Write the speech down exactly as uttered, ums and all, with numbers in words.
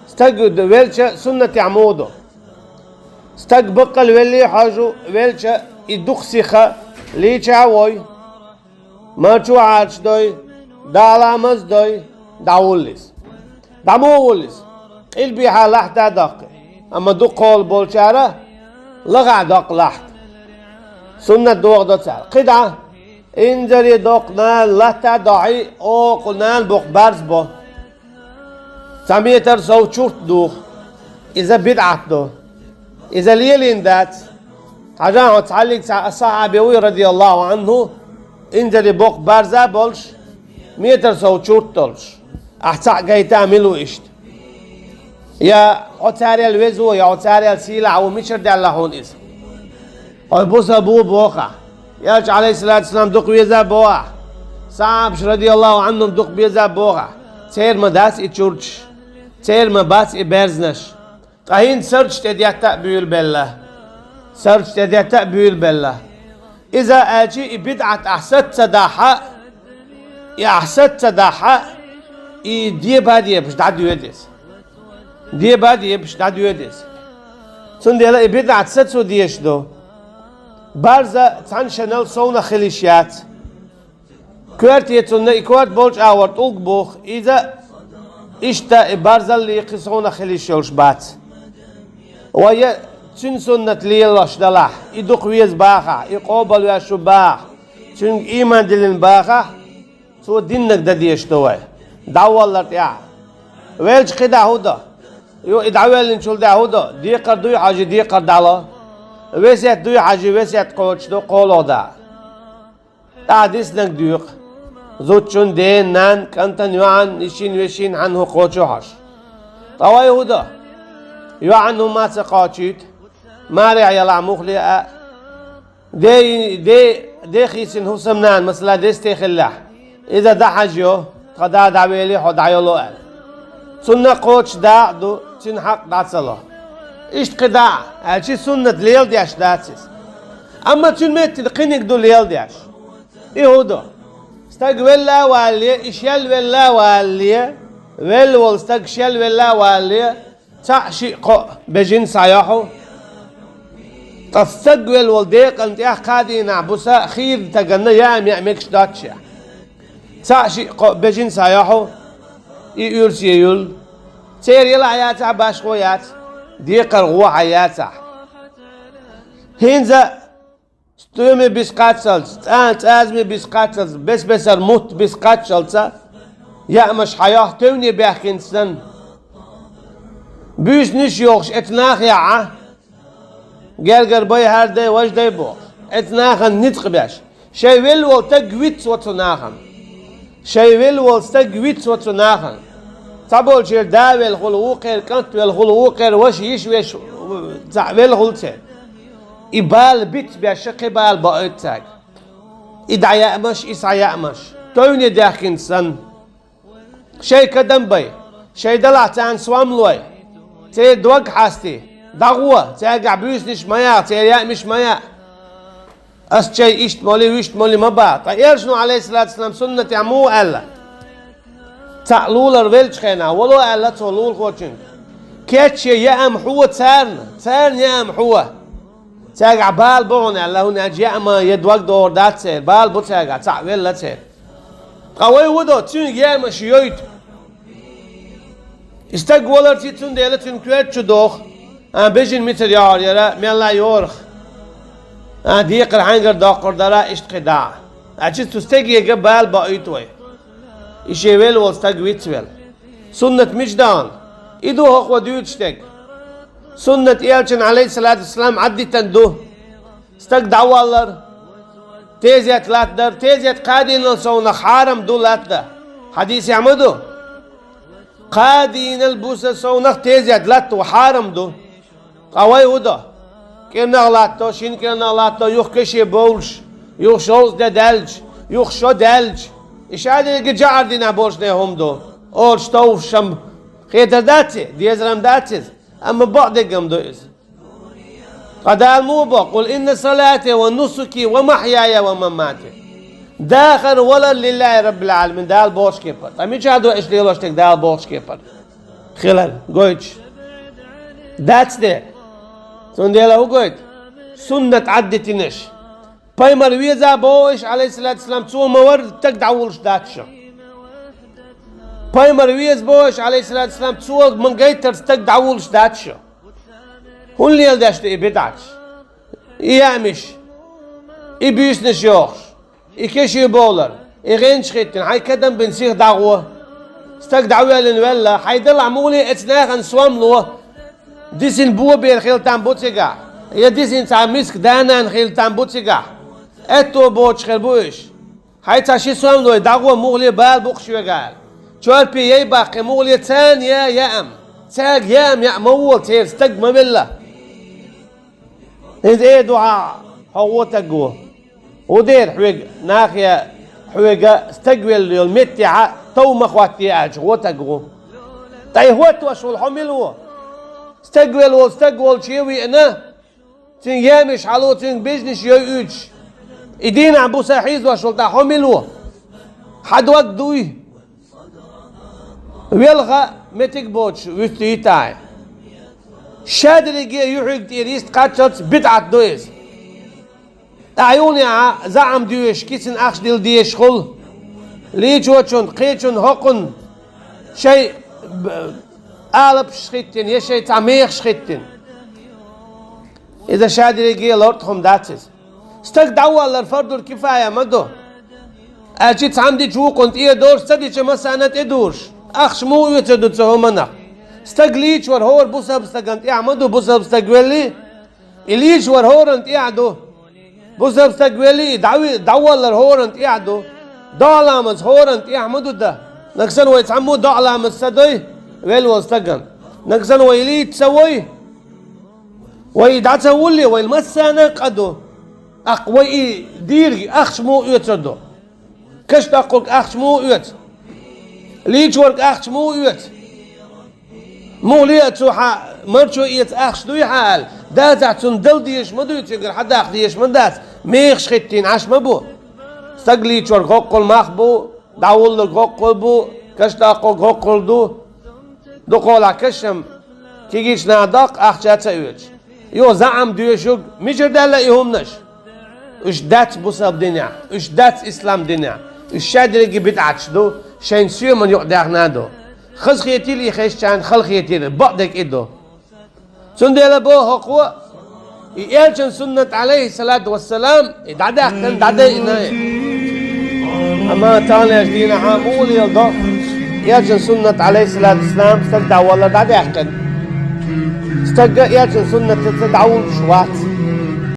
Стаг велча суннатехь муха ду? Стаг баккъал велли хьожу, велча и дукха сиха лийча а вой, марчо Ӏачадой, дӀаламаз дой, дӀавуллис. ДӀа муха вуллис? Къилбехьа лахьта доккху, амма дукха болчара лахахь доккху лахьта. Суннат дохадо цара. КхидӀа, инзаре доккху нана латта дохьий, окху нана боккху барз бо. Цхьа метр сов чурт духу. Иза бидӀат ду. Иза лелийна дац. Хьажахьа, цхьаллиг цхьа асхьабе вуй, радияллаху анхӀу, инзаре боккху барза болуш, метр сов чурт долуш. Ахь цхьаъ гайта мила ву иштта? Я хьо царел веза ву, я хьо царел сийлахь ву, мичара даьлла хьуна иза? Хьо буса бу бохахь. Элча, алейхиссалату вассалам, дукха веза бохахь. Сахьабаш, радияллаху анхӀум, дукха беза бохахь. Церан ма дац и чурташ. Церан ма бац и берзнаш. Ткъа хӀинца сарчу тӀедетта а буьйлабелла. Сарчу тӀедетта а буьйлабелла. Иза аьлчи и бидӀат ахь саца ца дахьа, и ахь саца ца дахьа, и деба а дебаш дӀадоьду иза. Деба а дебаш дӀадоьду иза. Цундела и бидӀат сацо дезаш ду. Барза цхьана шанал совнах хила йиш яц. Коьрте цунна и корта болчу агӀор тӀулг буху, иза иштта и барзалле кхин совнах хила йиш йолуш бац. Вай я цуьнан суннат лелош далахь, и дукха веза бахахь, и къобалвеш ву бахахь, цуьнга ийман диллина бахахь, цо диннаг дан дезаш ду вай. ДӀаваллар тӀехь. Велча кхидӀа хӀун до? Ю, и дӀавеллинчул тӀехь хӀун до? Декхар дуй хьажи, декхар дӀало. Весет дуй хьажи, весет кхочуш ду, кхоалгӀа да. ТӀаккха диснарг доькъу. Зудчун, ден, нан, кӀантан, йоӀан, йишин, вешин, хьан хӀу кхочу хьожуш. Ткъа вай хӀун до? ЙоӀан хӀума а ца кхочуьйту. Марехь ялахь муххале а. Де, де, де хийцина хӀусамнана, масала, десте хиллехь. Иза дӀахьажайо, тхан да дӀавели, хьо дӀайоло аьлла. Цунна кхочуш дакъа ду, цуьнан хьакъ дӀа ца ло. Иштта кхидӀа а, аьлчи суннат леладеш дац иза. Амма цуьнан меттиг кхиниг ду леладеш. И хӀун ду? Стаг велла а валале, и шел велла а валале, велла волу стаг шел велла а валале, цхьаъ, шиъ, кхоъ бежина схьайохьу. Ткъа стаг велла волу декъана тӀехь кхаа дийнахь буса хийра стаганна яа меа мегаш доццушехь. Цхьаъ, шиъ, кхоъ бежина схьайохьу, и уьрсе юьллу. Церан ялахь яцахь, башхо яц, декхар гӀо хьан яцахь. ХӀинца стоьме бис кхаччалц, цӀа-, цӀазаме бис кхаччалц, бес-бесара мутт бис кхаччалца, яамаш хьайохьу тевне баьхкинца санна. Буьйсанаш а йохуш эцу нахехь а, гергара бай, хӀара дай, важа дай бохуш, эцу нахана ницкъ беш, шайн велла волу стаг вицван цу нахана. Шайн велла волу стаг вицван цу нахана. Цхьаболчеран да велла хуьлу, вукхеран кӀант велла хуьлу, вукхеран ваша, йиша, вешин цхьаъ велла хуьлу церан. И бала бицбеш, кхин бала баойту цаьрга. И дӀаяамаш, и схьаяамаш, тевне даьхкинца санна. Шайн кадам бай, шайн далахь царна сом лой, церан дог хьастий, дӀагӀо, цаьргахь буьйсанаш ма яха, церан яамаш ма яа. Ас чай иштта моли, вуьшта моли ма баха. Ткъа Элчано, алейхиссалату вассалам, суннатехь муха аьлла? Цхьаъ лулара веллачу хенахь, вало аьлла цо лулахочуьнга: кечъе яам хьо царна, царна яам хьо. Цаьргахь бала бу хьуна аьлла, хӀунда аьлча яама я дог догӀур дац церан, бала бу цаьргахь, цхьаъ велла церан. Ткъа вай хӀун до, цуьнга яамаш йойту? И стаг валарций, цундела цуьнан коьрта чу доху. А, бежина мицара йогӀур яра, мелла а йорах. А, декхар хьаьнгара доккхур дара, иштта кхидӀа а. Аьлча цу стегега бала баойту вай. И шен велла волу стаг вицвелла. Суннат мича дан? И ду хӀокхо дуьйцуш дерг. Суннат Элчанан, алейхиссалату вассалам, Ӏаддитан ду. Стаг дӀаваллар, тезет латтадар, тезет кхаа дийнал совнах хьарам ду латтадан. Хьадисехь ма ду? Кхаа дийнал буса совнах тезет латто хьарам ду. Ткъа вай хӀун до? КӀирнах латто, шина кӀирнах латто, юха кеше бовлуш, юха шовзткъа де даьлча, юха шо даьлча. И шадерриге жаӀар динехь болчу нехан хӀума ду. Олуш товш ам хетар дац и, дезар ам дац иза, амма бакъдерг ам ду иза. Ткъа Дала муха бо: «Къул инна салати ва нусуки ва махьяя ва мамати». Дахар, валар лиллахӀи раббил Ӏаламин, Дала бохучу кепара. Ткъа мичахь ду аша лелош дерг Дала бохучу кепара? хилар гойтуш дац дера. Цундела хӀу гойту? Суннат Ӏаддитинарш. Пайхамар веза боху уьш, Ӏалайхиссалату вассалам, цо ма варра стаг дӀавуллуш дац шу. Пайхамар веза боху уьш, Ӏалайхиссалату вассалам, цо ма гайтара стаг дӀавуллуш дац шу. ХӀунда леладеш ду и бидӀаташ? И яамаш, и буьйсанаш йохуш, и кеши бовлар, и гӀенча хӀиттина, хьайн кадам бина сиха дӀагӀо. Стаг дӀавоьллина велла, хьайн делахь муха ле оцу нахана сом ло? Дисина бобер хила там бу цигахь, я дисина цхьа миска да-нана хила там бу цигахь. Аьтто боцуш хир бу уьш. Хьайн цхьа ши сом лой, дӀагӀо, муха ле бала бу-кх шуьга аьлла. Чорпе яй баккхий, муха ле царна я яам. Цаьрга яам яа ма волу, церан стаг ма велла. ХӀинца эр ду хьан, хьо гӀо стаг ву. ХӀун дера хьоьга, нахе, хьоьга стаг велла йолу меттехьа тов ма хӀоттае аьлча, гӀо стаг ву. Ткъа и хӀоттош волу хьо мила ву? Стаг велла волу стаг волчу веана, цуьнан яамаш хьало, цуьнга бизнес йойуьйтуш, и дийнахь буса хьийзош волу тӀаккха хьо мила ву? Хьан дог дуй? Велха меттиг боцуш вуьстуьйтахьа. Шадерриге юьхьиг тӀера йист кхаччалц бидӀат ду иза. ТӀаьхьа юханехьа заам доьшуш, кисана ахча дилла дезаш хуьлу. Лийчочун, кхечун, хӀокхун шайн б-, алапаш хӀиттина, я шайн цхьа мехаш хӀиттина. Иза шадерриге лартӀахь хӀума дац иза. Стаг дӀаваллар фардул кифая ма ду. Аьлча цхьамма дича вукхунна тӀе а долуш, ца дича массарна тӀе а дуьйлуш. Ахча муха оьцур ду цу хӀуманах? Стаг лийчавар хӀора бусалба стагана тӀехь ма ду, бусалба стаг велли, и лийчавар хӀоранна тӀехь ду. Бусалба стаг велли, и дӀави-, дӀаваллар хӀоранна тӀехь ду. ДоӀа-ламаз хӀоранна тӀехь ма ду дан. Нагахь санна вай цхьаммо а доӀа-ламаз ца дой, велла волу стагана. Нагахь санна вай лийча ца вой, вай дӀа ца вулле, вай массарна а къа ду. ТӀаккха вай и дийриг ахча муха оьцур ду? Каш доккхург ахча муха оьцу? Лийчорг ахча муха оьцу? Муха ле а цо хьан марчо эца ахча дуй хьан аьлла, дацахь цунна дала дезаш ма дуй, цуьнгара хьан даккха дезаш ма дац, мехаш хӀиттийна Ӏаш ма бу. Стаг лийчорг хӀоккхул мах бу, дӀавуллург хӀоккхул бу, каш доккхург хӀоккхул ду. Дукхахьолахь кашам кегийчу наха доккху ахча а ца оьцуш. Юха заам доьшург, мичара даьлла и хӀуманаш? Уьш дац бусалба динехь, уьш дац ислам динехь, уьш шадерриге бидӀаташ ду, шайна соьмана юкъадаьхна а ду. Хазахетийла и хезчарна халахетийла, бакъдерг и ду. Цундела боху хӀокхо, и элчан суннат, Ӏалайхиссалату вассалам, и дӀадаьккхина, дӀадайина и. Амма таханлерчу дийнахьа муха леладо элчан суннат, Ӏалайхиссалату вассалам, стаг дӀаваллар дӀадаьккхина? Стаг а элчан суннатаца дӀавуллуш вац.